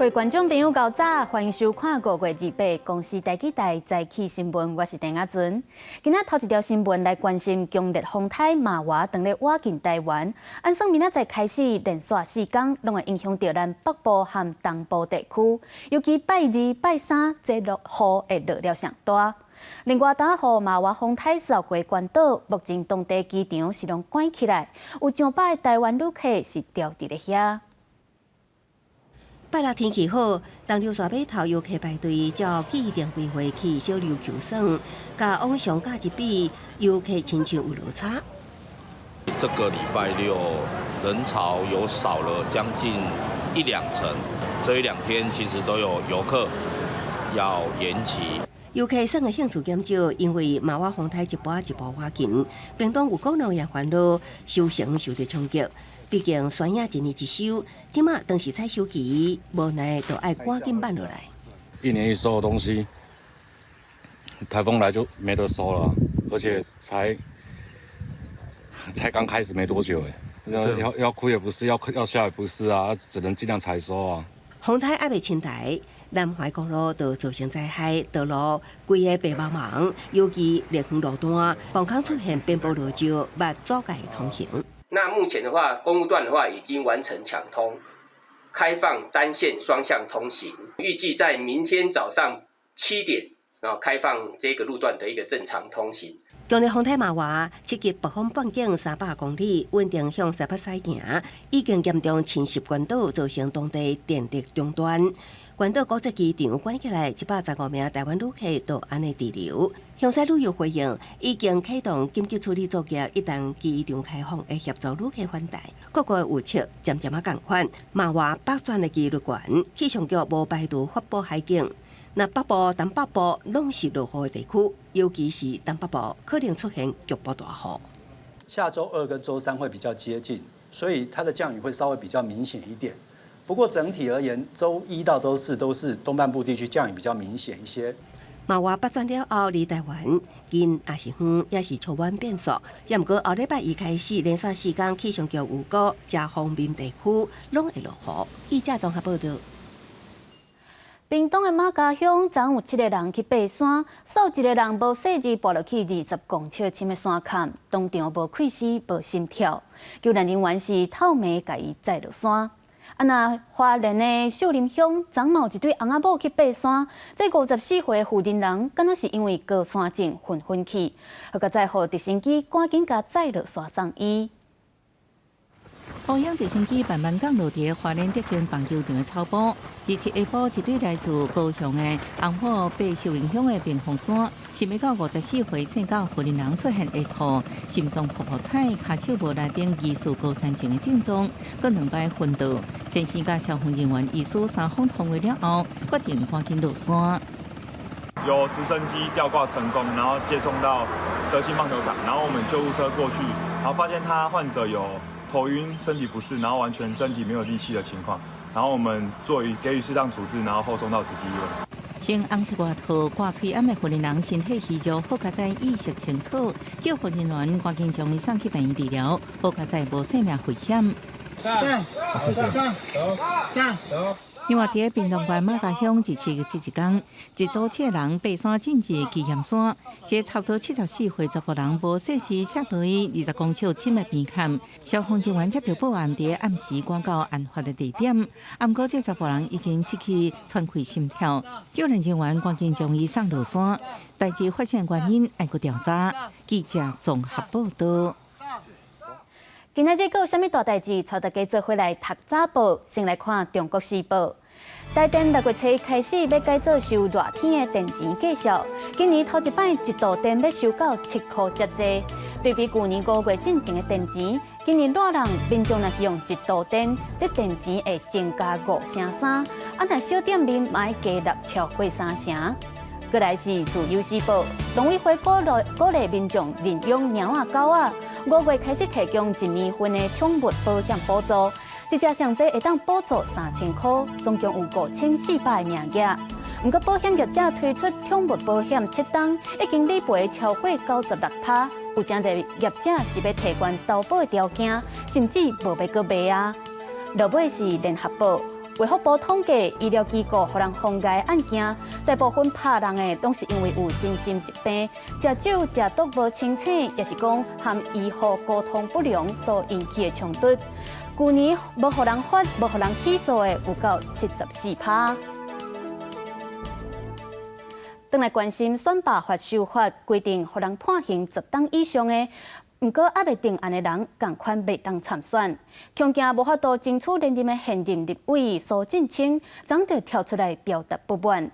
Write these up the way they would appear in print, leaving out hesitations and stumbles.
各位觀眾朋友，𠢕早，歡迎收看5月28公視台語台早起新聞，我是鄭亞尊。今仔頭一條新聞來關心強烈風颱瑪娃當咧倚近台灣，按算明仔載開始連續4工，攏會影響著咱北部和東部地區，尤其拜二、拜三這落雨會落了上大。另外，當予瑪娃風颱掃過關島，目前當地機場是攏關起來，有上百个台灣旅客是牢佇咧遐。拜六天氣好，東流沙碼頭遊客排隊照既定規劃去小琉球耍，佮往常假日比，遊客親像有落差。這個禮拜六人潮有少了將近一兩成，這一兩天其實都有遊客要延期。遊客耍的興趣減少，因為瑪娃風颱一步一步倚近，屏東有果農也煩惱收成受著衝擊。畢竟酸葉一年一收，這馬當時採收期，無奈就愛趕緊慢落來。一年一收的東西，颱風來就沒得收了，而且才剛開始沒多久，誒，要哭也不是，要笑也不是啊，只能盡量採收啊。風颱猶未侵台，南環公路就造成災害，道路規个白茫茫，尤其烈風路段，防空出現顛簸落石，欲阻礙通行。那目前的話，公路段的話已經完成搶通，開放單線雙向通行，預計在明天早上7點，然後開放這個路段的一個正常通行。強烈風颱瑪娃，刺激北風半徑300公里，穩定向西北駛行，已經嚴重侵襲關島，造成當地電力中斷。關島國際機場關起來，115名台灣旅客就按呢滯留。香西旅遊回應已經啟動緊急處理作業，一旦機場開放，會協助旅客返台。各國預測漸漸仔仝款，瑪娃北轉的幾率懸，氣象局無排除發布海警。若北部、東北部攏是落雨的地區，尤其是東北部可能出現局部大雨。下週二跟週三會比較接近，所以它的降雨會稍微比較明顯一點。不過整體而言，週一到週四都是東半部地區降雨比較明顯一些。瑪娃北轉了後，離台灣近抑是遠，也是充滿變數。也毋過後禮拜一開始，連續4工氣象局預告，遮方面地區攏會落雨。記者綜合報道。屏東的馬家鄉，昨有七个人去爬山，煞一个人無細膩跋落去20公尺深的山崁，當場無氣息、無心跳，救援人員是透暝共伊載落山。啊，若花蓮的秀林鄉，昨嘛有一對翁仔某去爬山，這54歲婦人人，敢若是因為高山症昏昏去，好佳哉予直升機趕緊共載落山送醫。烏鷹直升機慢慢降落佇花蓮德興棒球場的草坡。27下晡，一對來自高雄的翁某爬秀林鄉的屏風山，想欲到54歲姓賈婦人出現下吐、心臟噗噗踩、跤手無力等疑似高山症的症狀，閣兩擺昏倒。先生佮消防人員醫師三方通話了後，決定趕緊落山。由直升機吊掛成功，然後接送到德興棒球場，然後我們救護車過去，然後發現他患者有頭暈、身體不適，然後完全身體沒有力氣的情況，然後我們做給予適當處置，然後後送到慈濟醫院。穿紅色外套、掛喙罨的婦人身體虛弱，好佳哉意識清楚，救護人員趕緊將伊送去病院治療，好佳哉無性命危險。上上上上。另外，佇屏東縣馬家鄉27這一工，一組七个人爬山進入基岩山，這差不多74歲查埔人無細膩摔落去20公尺深的邊崁，消防人員接著報案，佇暗時趕到案發的地點，毋過這查埔人已經失去喘氣心跳，救援人員趕緊將伊送落山，代誌發生原因猶閣調查。記者綜合報道。今仔日閣有啥物大代誌？帶大家做伙來讀早報，先來看《中國時報》。台電6月初開始欲改做收熱天的電錢計數，今年頭一擺一度電欲收到7箍遮濟。對比舊年5月進前的電錢，今年熱人民眾若是用一度電，這電錢會增加5成3。啊，若小店面嘛愛加納超過3成。閣來是《自由時報》，農委會鼓勵民眾認養貓仔狗仔。5月開始提供一年份的寵物保險補助，一隻上濟會當補助3000箍，總共有5400個名額。毋過保險業者推出寵物保險7冬，已經理賠超過96趴，有誠濟業者是欲提懸投保的條件，甚至無欲閣賣啊。落尾是聯合報，衛福部統計，醫療機構予人妨礙案件，大部分拍人的攏是因為有身心疾病、食酒食毒無清醒，抑是講和醫護溝通不良所引起的衝突。舊年無予人罰、無予人起訴的有夠74趴。轉來關心選罷法修法規定，予人判刑10冬以上的，毋過猶未定案的人，仝款袂當參選。恐驚無法度爭取連任的現任立委蘇震清，昨就跳出來表達不滿。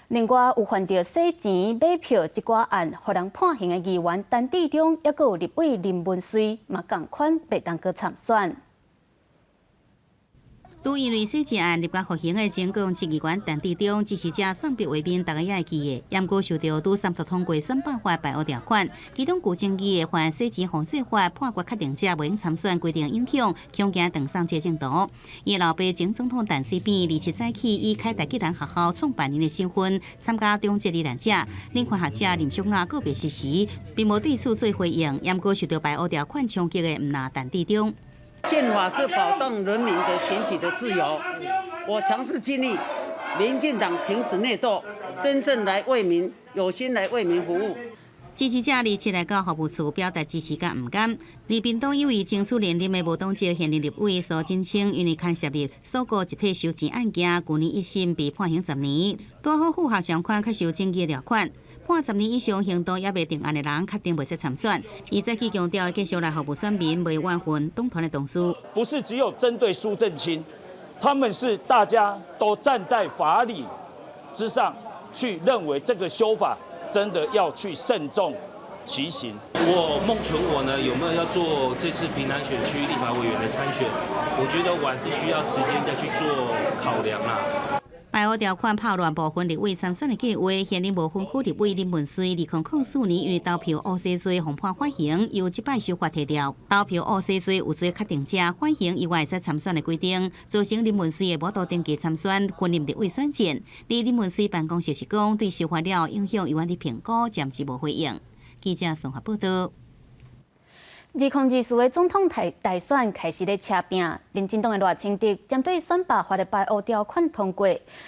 另外，有犯著洗錢買票這寡案，予人判刑的議員陳致中，抑閣有立委林文瑞，嘛仝款袂當閣參選。拄因為洗錢案入獄服刑的前高雄市議員陳致中，支持者送別畫面，大家也會記得。毋過受著拄三讀通過選罷法排烏條款，其中具爭議的犯洗錢防制法判決確定者袂用參選規定影響，恐驚斷送這政途。伊老爸前總統陳水扁27早起以凱達格蘭學校創辦人的身份參加中捷罹難者，領科學者林淑亞告別式時，並無對此做回應。毋過受著排烏條款衝擊的，毋但陳致中。憲法是保障人民的選舉的自由。我強制建議，民進黨停止內鬥，真正來為民，有心來為民服務。支持者27來到服務處表達支持佮毋甘。而屏東有意爭取連任的無黨籍現任立委蘇震清，因為牽涉入鎖國集體收錢案件，舊年一審被判刑十年。拄好符合相款較受爭議的條款。判十年以上刑度猶未定案的人，確定袂使參選。伊再次強調，繼續來服務選民，袂怨恨黨團的同事。不是只有針對蘇震清，他們是大家都站在法理之上去認為這個修法真的要去慎重其行。我孟求我呢，有沒有要做這次屏南選區立法委員的參選？我覺得我還是需要時間再去做考量啦。排烏條款炮亂部分立委參選的計劃，現任無分區立委林文瑞，2004年因為投票烏西罪予判緩刑，由這擺修法提掉。投票烏西罪有罪確定者緩刑以外會使參選的規定，造成林文瑞的無度登記參選，分任立委選戰。而林文瑞辦公室是講，對修法了影響猶原佇評估，暫時無回應。記者綜合報道。2024的總統大選開始咧車拚，民進黨的賴清德針對選罷法的排烏條款通過，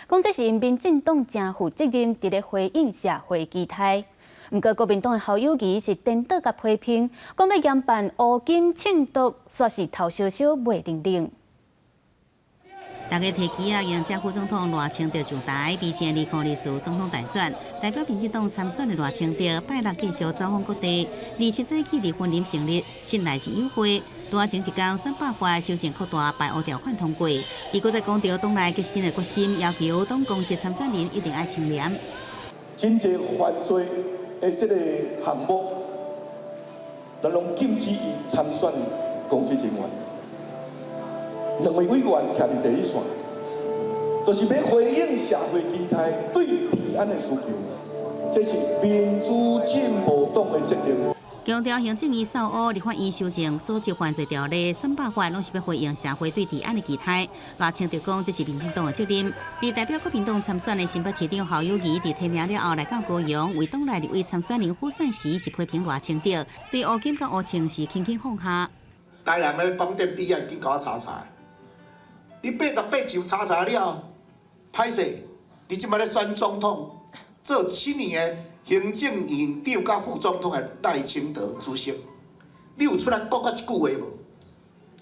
講這是𪜶民進黨誠負責任，佇咧回應社會期待。毋過國民黨的侯友宜是顛倒共批評，講欲嚴辦烏金銃毒，煞是頭燒燒袂靈靈。大家提起啊，迎接副總統賴清德上台，備戰2024總統大選，代表民進黨參選的賴清德拜六繼續走訪各地，27早起佇雲林成立信內之友會，拄仔前一工選罷法修正擴大排烏條款通過，伊閣再講著黨內革新的決心，要求黨公職參選人一定愛清廉。真濟犯罪的這个項目，咱攏禁止伊參選公職人員。兩位委員徛佇第一線，就是欲回應社會期待對治安的需求，這是民主進步黨的責任。強調行政院掃烏立法院修正組織犯罪條例，選罷法攏是欲回應社會對治安的期待。賴清德講，這是民進黨的責任。而代表國民黨參選的新北市長侯友宜，佇提名了後來到高雄，為黨內立委參選人輔選時，是批評賴清德對烏金佮烏銃是輕輕放下。台南的廣電弊案，緊共我查查。你88槍查查了，歹勢，你這擺咧選總統，做7年的行政院長佮副總統的賴清德主席，你有出來講過一句話無？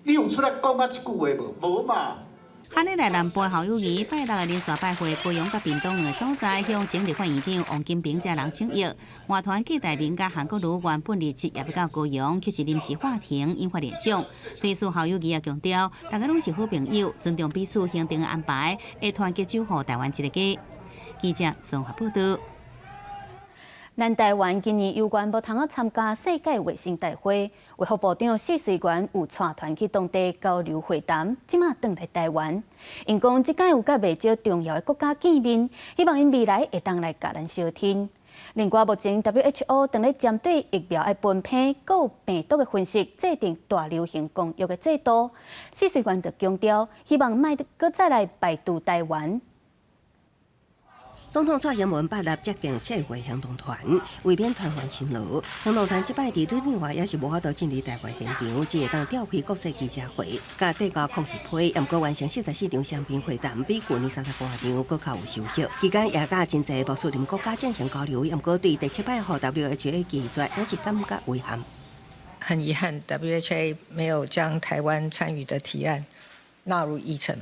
你有出來講過一句話無？無嘛。按呢來南部侯友宜拜六的連續拜會高雄佮屏東兩个所在，向前立法院長王金平遮人請約。外團郭台銘佮韓國瑜原本27也欲到高雄，卻是臨時喊停，引發聯想。對此侯友宜也強調，大家攏是好朋友，尊重彼此行程的安排，會團結守護台灣這个家。記者綜合報道。咱台灣今年有緣無通好參加世界衛生大會，衛福部長許瑞元有帶團去當地交流會談，這馬轉來台灣。𪜶講這擺有佮袂少重要的國家見面，希望𪜶未來會當來共咱相挺。另外，目前 WHO 正咧針對疫苗的分批、佮病毒的分析，制定大流行公約的制度。許瑞元就強調，希望莫閣再來排除台灣。總統蔡英文捌立接見世衛行動團，為免團員辛勞，行動團這擺佇日內瓦也是無法度進入大會現場，只會當召開國際記者會，佮遞交抗議批，毋過完成44場雙邊會談，比舊年30外場閣較有收穫。期間也佮真濟穆斯林國家進行交流，毋過對第七擺予 WHA 拒絕，也是感覺遺憾。很遺憾，WHA 沒有將台灣參與的提案納入議程，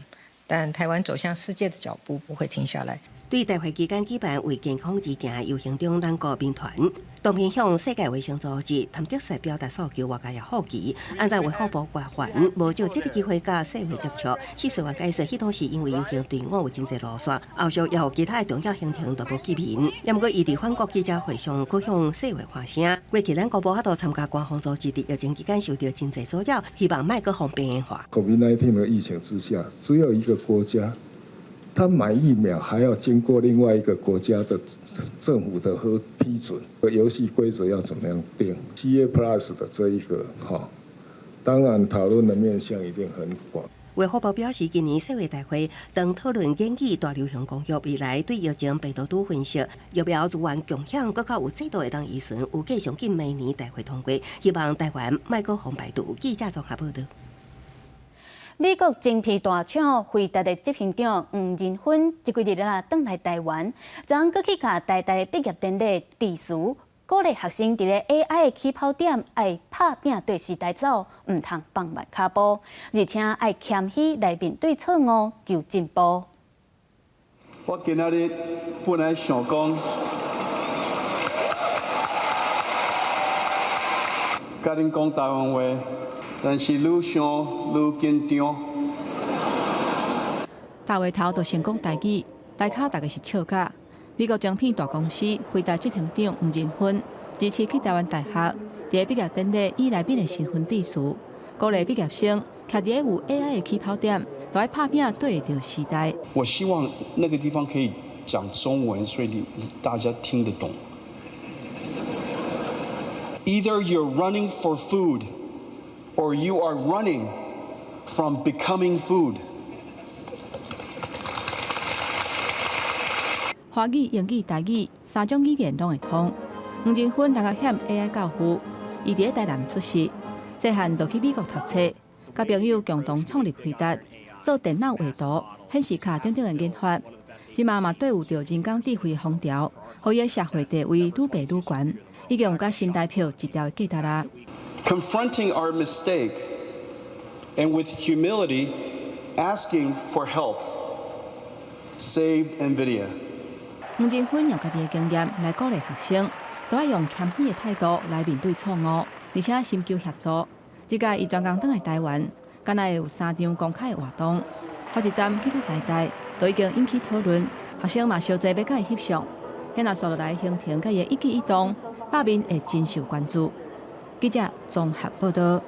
但台灣走向世界的腳步不會停下來。對大會期間舉辦為健康而行遊行中，咱國民團當面向世界衛生組織譚德塞表達訴求，外界也好奇，按怎衛福部官員無藉這个機會佮世衛接觸？謝瑞元解釋，彼當時因為遊行隊伍有真濟路線，後續也有其他的重要行程都無見面。毋過伊佇法國記者會上，閣向世衛發聲。過去咱國無法度參加官方組織，佇疫情期間受到真濟騷擾，希望莫閣予邊緣化。 COVID-19 的疫情之下，只有一個國家。他買疫苗還要經過另外一個國家的政府的核批准，遊戲規則要怎麼樣定？CA Plus 的這一個哈，當然討論的面向一定很廣。衛福部表示，今年世衛大會當討論研究大流行公約，未來對疫情病毒株分析、疫苗資源共享，閣較有制度會當依循，預計上緊明年大會通過，希望台灣莫閣予排除。記者綜合報道。美國晶片大廠輝達的執行長黃仁勳，這幾日啦轉來台灣，昨昏閣去共台大畢業典禮致辭，鼓勵學生佇咧 AI 的起跑點愛拍拚綴時代走，毋通放慢跤步，而且愛謙虛來面對錯誤，求進步。我今仔日本來想講，佮恁講台灣話。但是愈想愈緊張。大話頭就先講台語，台跤大家是笑甲。美國晶片大公司輝達執行長黃仁勳，日前去台灣大學，佇畢業典禮以來賓的身份致辭，鼓勵畢業生徛佇咧有 AI 的起跑點，都愛拍拚綴著時代。我希望那個地方可以講中文，所以你大家聽得懂。Either you're running for food, or you are running from becoming food。華語、英語、台語三種語言攏會通。黃仁勳人較險 AI 教父，伊佇咧台南出世，細漢就去美國讀冊，佮朋友共同創立輝達，做電腦畫圖、顯示卡等等的研發。這馬嘛綴有著人工智慧的風潮，予伊的社會地位愈爬愈懸，已經有佮新台票一條的價值啦。 Confronting our mistake and with humility asking for help saved NVIDIA。黃仁勳用家己的經驗來鼓勵學生，都愛用謙虛的態度來面對錯誤，而且尋求協助。這屆伊專工轉來台灣，敢若會有三場公開的活動，頭一站去到台大，都已經引起討論，學生嘛相濟欲佮伊翕相。遐若紲落來行程佮伊的一舉一動，百面會真受關注。記者綜合報道。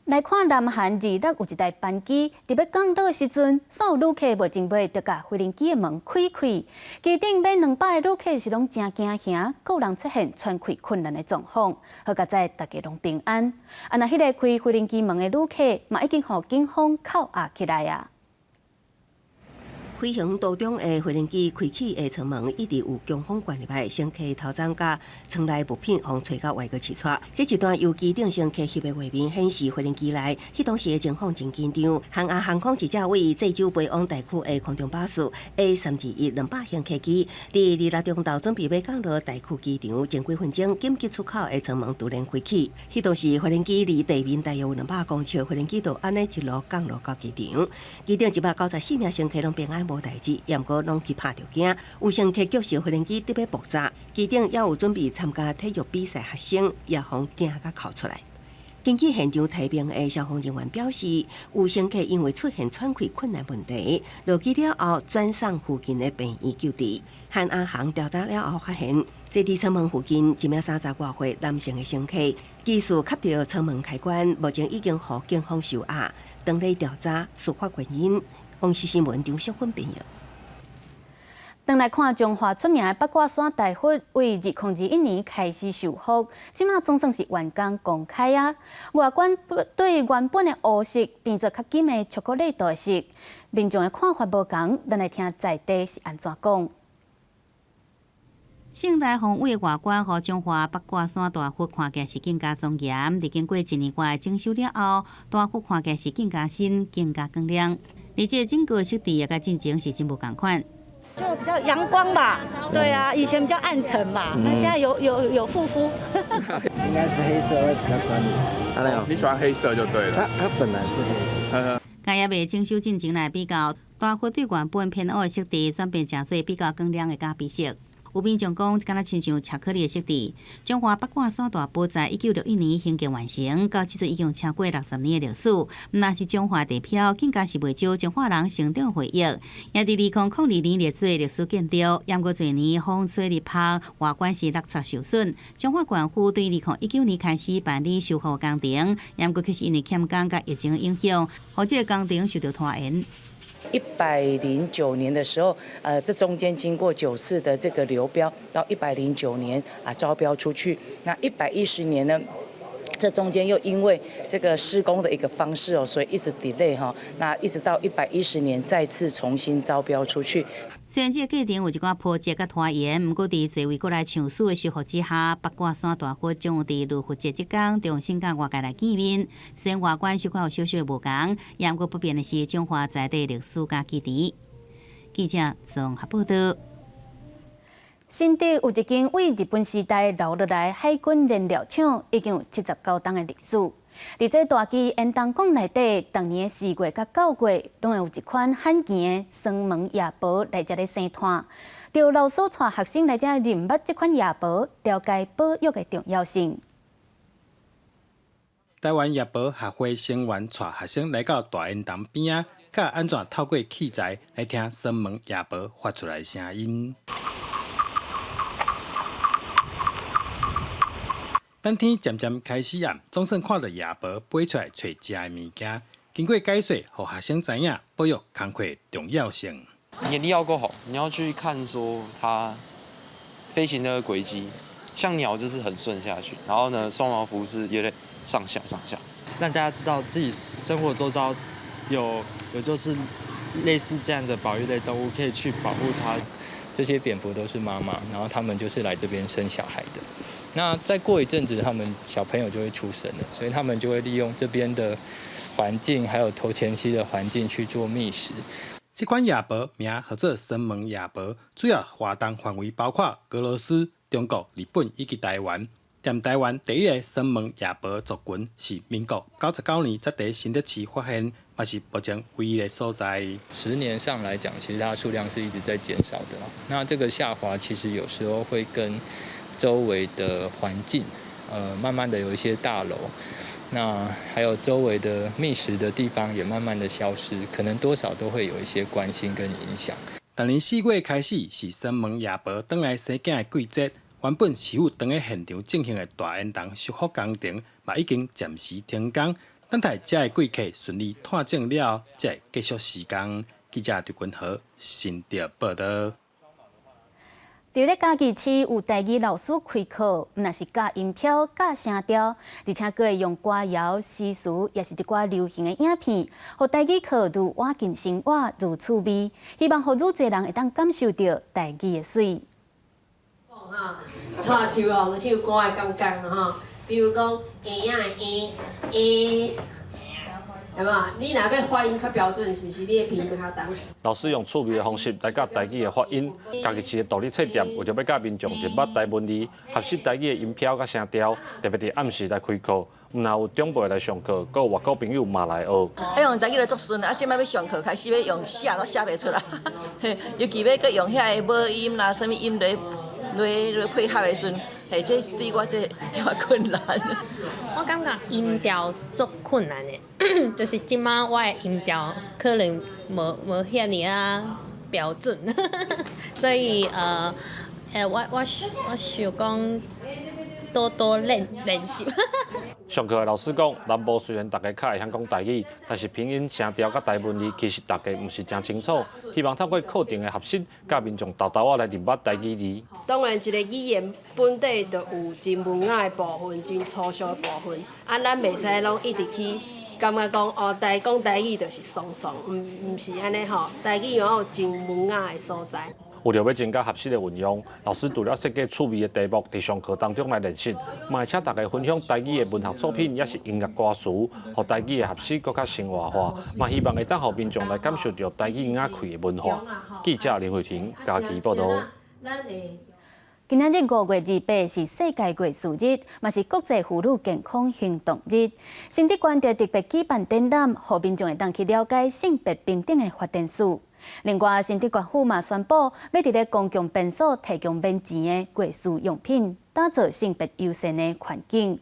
來看南韓二六有一台班機，佇欲降落的時陣，所有旅客袂前尾就共飛行機的門開開，機頂滿200个旅客是攏誠驚嚇，閣有人出現喘氣困難的狀況。好佳哉大家攏平安。啊，若彼个開飛行機門的旅客嘛已經予警方扣押起來啊。飛行途中的飛行機開啟的艙門一直有強風灌入來，乘客頭鬃佮艙內物品予吹到外國去掣。這一段由機頂乘客翕的畫面顯示，飛行機內彼當時的情況真緊張。韓亞航空一架位濟州飛往大區的空中巴士 A321-200型客機，佇26中晝準備欲降落大區機場前幾分鐘，緊急出口的艙門突然開啟。彼當時飛行機離地面大約有200公尺，飛行機就按呢一路降落到機場。機頂194名乘客攏平安無代誌，毋過攏去拍著驚。有乘客叫時飛行機特欲爆炸，機頂也有準備參加體育比賽學生，也予驚甲哭出來。根據現場提名的消防人員表示，有乘客因為出現喘氣困難問題，落機了後轉送附近的病院救治。韓亞航調查了後發現，坐佇艙門附近一名30外歲男性的乘客，技術磕著艙門開關，目前已經予警方收押，當咧調查事發原因。公視新聞張淑芬編譯。轉來看彰化出名的八卦山大佛，為2021年開始修復，這馬總算是完工公開啊！外觀對原本的烏色變做較金的巧克力大色，民眾的看法無仝，咱來聽在地是按怎講。聖大方位外觀予彰化八卦山大佛看起來是更加莊嚴。佇經過一年外整修了後，大佛看起來是更加新、更加光亮。而且整個設計也佮進前是真無仝款。就比較陽光吧，對啊，以前比較暗沉嘛，那現在有護膚。應該是黑色會比較專業。你喜歡黑色就對了。它本來是黑色。佮猶未整修進前來比較，大佛對原本偏烏的色調轉變成做比較光亮的咖啡色。有民眾講，敢若親像巧克力的色調。彰化八卦山大佛在1961年興建完成，到這陣已經超過60年的歷史。毋但是彰化地標，更加是袂少彰化人成長回憶。也佇2002年列做歷史建築，毋過這年風吹日曬，外觀是落漆受損。彰化縣府對2019年開始辦理修復工程，毋過卻是因為欠工佮疫情影響，予這个工程受著拖延。 109年的時候，這中間經過9次的這個流標，到109年啊招標出去。那110年呢，這中間又因為這個施工的一個方式哦，所以一直 delay 哈。那一直到110年再次重新招標出去。雖然這個過程有一寡波折佮拖延，毋過佇濟位過來倡議的修復之下，八卦山大佛將會佇復活節這工重新佮外界來見面。雖然外觀小可有少少的無仝，毋過不變的是彰化在地歷史佮基底。記者綜合報道。新竹有一間為日本時代留落來海軍燃料廠，已經有79冬的歷史。佇這大支煙囱管內底，逐年4月佮9月，攏會有一款罕見的雙門夜蟒來遮咧生湠。著老師帶學生來遮認捌這款夜蟒，了解保育的重要性。台灣夜蟒學會成員帶學生來到大煙囱邊仔，教按怎透過器材來聽雙門夜蟒發出來的聲音。等天漸漸開始暗，總算看著夜蟒飛出來揣食的物件。經過解說，予學生知影保育工課重要性。眼力要夠好，你要去看說它飛行的軌跡，像鳥就是很順下去，然後呢，雙毛蝠是有點上下上下。讓大家知道自己生活周遭有就是類似這樣的保育類動物，可以去保護它。這些蝙蝠都是媽媽，然後他們就是來這邊生小孩的。那再過一陣子，他們小朋友就會出生了，所以他們就會利用這邊的環境，還有頭前溪的環境去做覓食。這款夜蟒名號做雙門夜蟒，主要活動範圍包括俄羅斯、中國、日本以及台灣。踮台灣第一个雙門夜蟒族群是民國99年才佇新竹市發現，嘛是目前唯一的所在。 10年上來講，其實它數量是一直在減少的。那這個下滑其實有時候會跟周圍的環境，慢慢的有一些大樓，那還有周圍的覓食的地方也慢慢的消失，可能多少都會有一些關係跟影響。逐年4月開始是雙門夜蟒轉來生囝的季節，原本是有當咧現場進行的大煙囱修復工程，嘛已經暫時停工，等待遮的貴客順利探證了後，才會繼續施工。記者劉君和新竹報道。佇咧嘉義市有台語老師開課，毋但是教音標、教聲調，而且閣會用歌謠、詩詞，抑是一寡流行的影片，予台語課愈倚近生活、愈趣味。希望予愈濟人會當感受著台語的媠。哈，帶手吼，唱歌的感覺吼，比如講，嬰仔的嬰嬰，有無？你若欲發音較標準，是毋是？你的鼻音較重。老師用趣味的方式來教台語的發音。嘉義市的獨立冊店為著欲教民眾認捌台文字、學習台語的音標佮聲調，特別佇暗時來開課。毋但有長輩來上課，閣有外國朋友嘛來學。啊，用台語就足順啊，這擺欲上課開始欲用寫，攏寫袂出來。尤其欲閣用遐个母音啦，啥物音來配合的時陣，嘿，這對我這有點困難。我感覺音調足困難的，就是這擺我的音調可能無遐爾仔標準，所以我想講多多練習。上課的老師講，南部雖然大家較會曉講台語，但是拼音、聲調佮台文字其實大家毋是誠清楚。希望透過課程的學習，教民眾沓沓仔來認捌台語字。當然，一個語言本底就有真文雅的部分，真粗俗的部分，啊，咱袂使攏一直去感覺講哦，台講台語就是慫慫，毋是按呢吼，台語有真文雅的所在。為著欲增加學習的運用，老師除了設計趣味的題目，佇上課當中來練習，嘛會請大家分享台語的文學作品，抑是音樂歌詞，予台語的學習閣較生活化。嘛希望會當予民眾來感受著台語雅氣的文化。記者林慧婷嘉義報導。今仔日5月28是世界月事日，嘛是國際婦女健康行動日。新竹縣特別舉辦展覽，予民眾會當去了解性別平等的發展史。另外，新竹縣府嘛宣布，欲佇咧公共便所提供免錢的月事用品，打造性別友善的環境。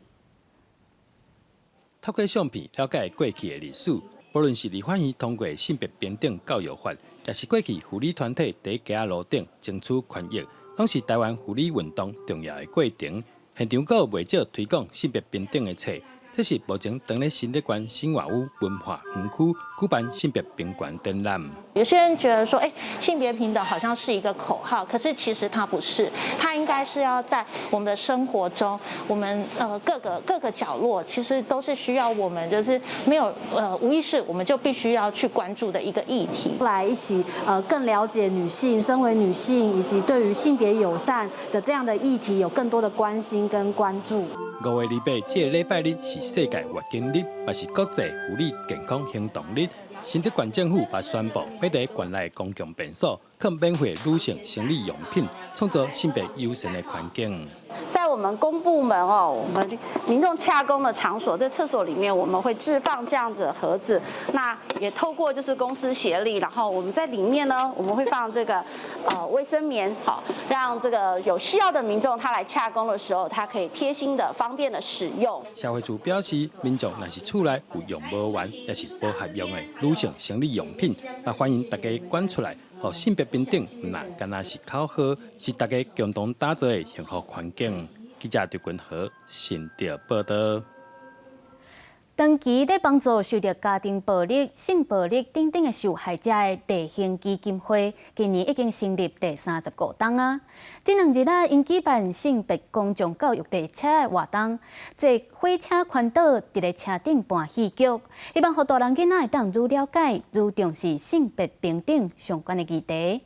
透過相片了解過去的歷史，無論是立法院通過性別平等教育法，抑是過去婦女團體佇街仔路頂爭取權益，攏是台灣婦女運動重要的過程。現場閣有袂少推廣性別平等的冊。這是目前當咧新竹縣新華屋文化園區舉辦性別平權展覽。有些人覺得說，欸，性別平等好像是一個口號，可是其實它不是，它應該是要在我們的生活中，我們各個角落，其實都是需要我們就是沒有無意識，我們就必須要去關注的一個議題。來一起更了解女性，身為女性以及對於性別友善的這樣的議題有更多的關心跟關注。5月28，這個禮拜日是世界月經日，嘛是國際婦女健康行動日。新竹縣政府嘛宣布，欲佇縣內公共便所放免費女性生理用品，創造性別友善的環境。在我們公部門哦，我們民眾洽公的場所，在廁所裡面，我們會置放這樣子的盒子。那也透過就是公私協力，然後我們在裡面呢，我們會放這個衛生棉，好，讓這個有需要的民眾他來洽公的時候，他可以貼心的、方便的使用。社會處表示，民眾若是厝內有用無完，抑是無合用的女性生理用品，嘛歡迎大家捐出來。予性別平等，毋若干焦是口號，是大家共同打造的幸福環境。記者劉君和新竹報導。長期咧幫助受著家庭暴力、性暴力等等的受害者的麗興基金會，今年已經成立第35冬啊。這兩日啊，𪜶舉辦性別公眾教育列車的活動，坐火車環島，佇咧車頂扮戲劇，希望予大人囡仔會當愈了解、愈重視性別平等相關的議題。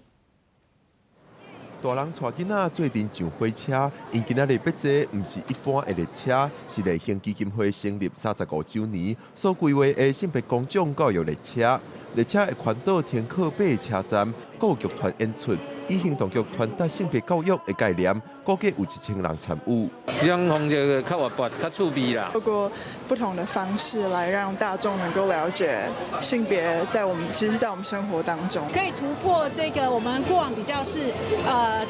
大人帶囡仔做陣上火車，𪜶今仔日欲坐，毋是一般的列車，是麗興基金會成立35週年所規劃的性別公眾教育列車。列車會環島停靠八個車站，閣有劇團演出，以行動劇傳達性別教育的概念，估計有1000人參與。這種方式較活潑、較趣味啦。透過不同的方式來讓大眾能夠了解性別在我們其實，在我們生活當中，可以突破這個我們過往比較是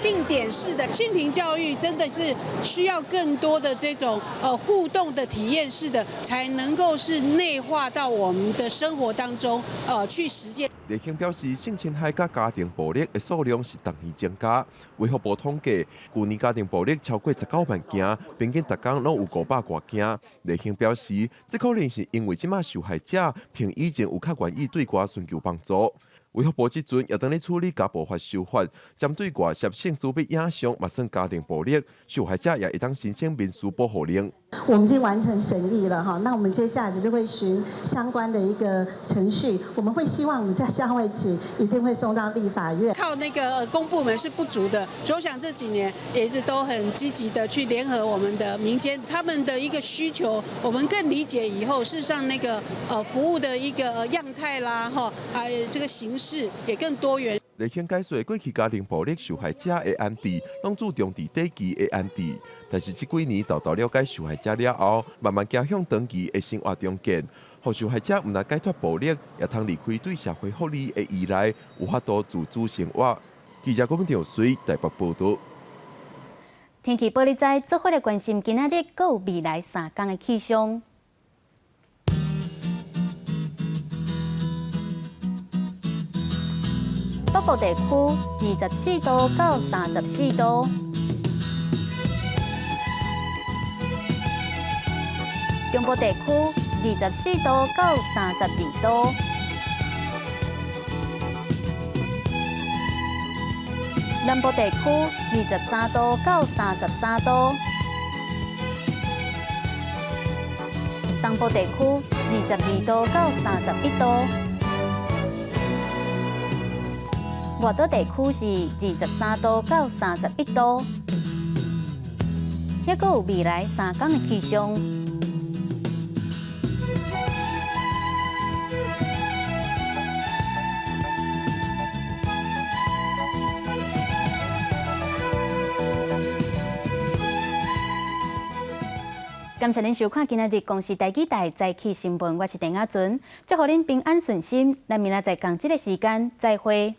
定點式的性平教育，真的是需要更多的這種互動的體驗式的，才能夠是內化到我們的生活當中去實踐。麗興表示，性侵害佮家庭暴力的數量是逐年增加。衛福部統計，舊年家庭暴力超過19萬件，平均逐工攏有500外件。麗興表示，這可能是因為這馬受害者比以前有較願意對外尋求幫助。衛福部這陣也當咧處理家暴法修法，針對外涉性私密影像，嘛算家庭暴力，受害者也會當申請民事保護令。我們已經完成審議了哈，那我們接下來就會循相關的一個程序，我們會希望我們在下會期一定會送到立法院。靠那個公部門是不足的，所以我想這幾年也一直都很積極的去聯合我們的民間，他們的一個需求，我們更理解以後，事實上那個服務的一個樣態啦，哈，還有這個形式也更多元。麗興解說，過去家庭暴力受害者的安置，攏注重佇短期的安置，但是這幾年沓沓了解受害者了後，慢慢走向長期的生活重建，予受害者毋但解脫暴力，也通離開對社會福利的依賴，有法度自主生活。記者郭文兆水台北報導。天氣報你知，做伙來關心今仔日閣有未來3工的氣象。北部地區24度到34度。中部地區24度到32度。南部地區23度到33度，東部地區22度到31度，外島地區是23度到31度。猶閣有未來3工的氣象。感謝恁收看今仔日公視台語台早起新聞，我是鄭雅純，祝予恁平安順心。咱明仔載仝這个時間再會。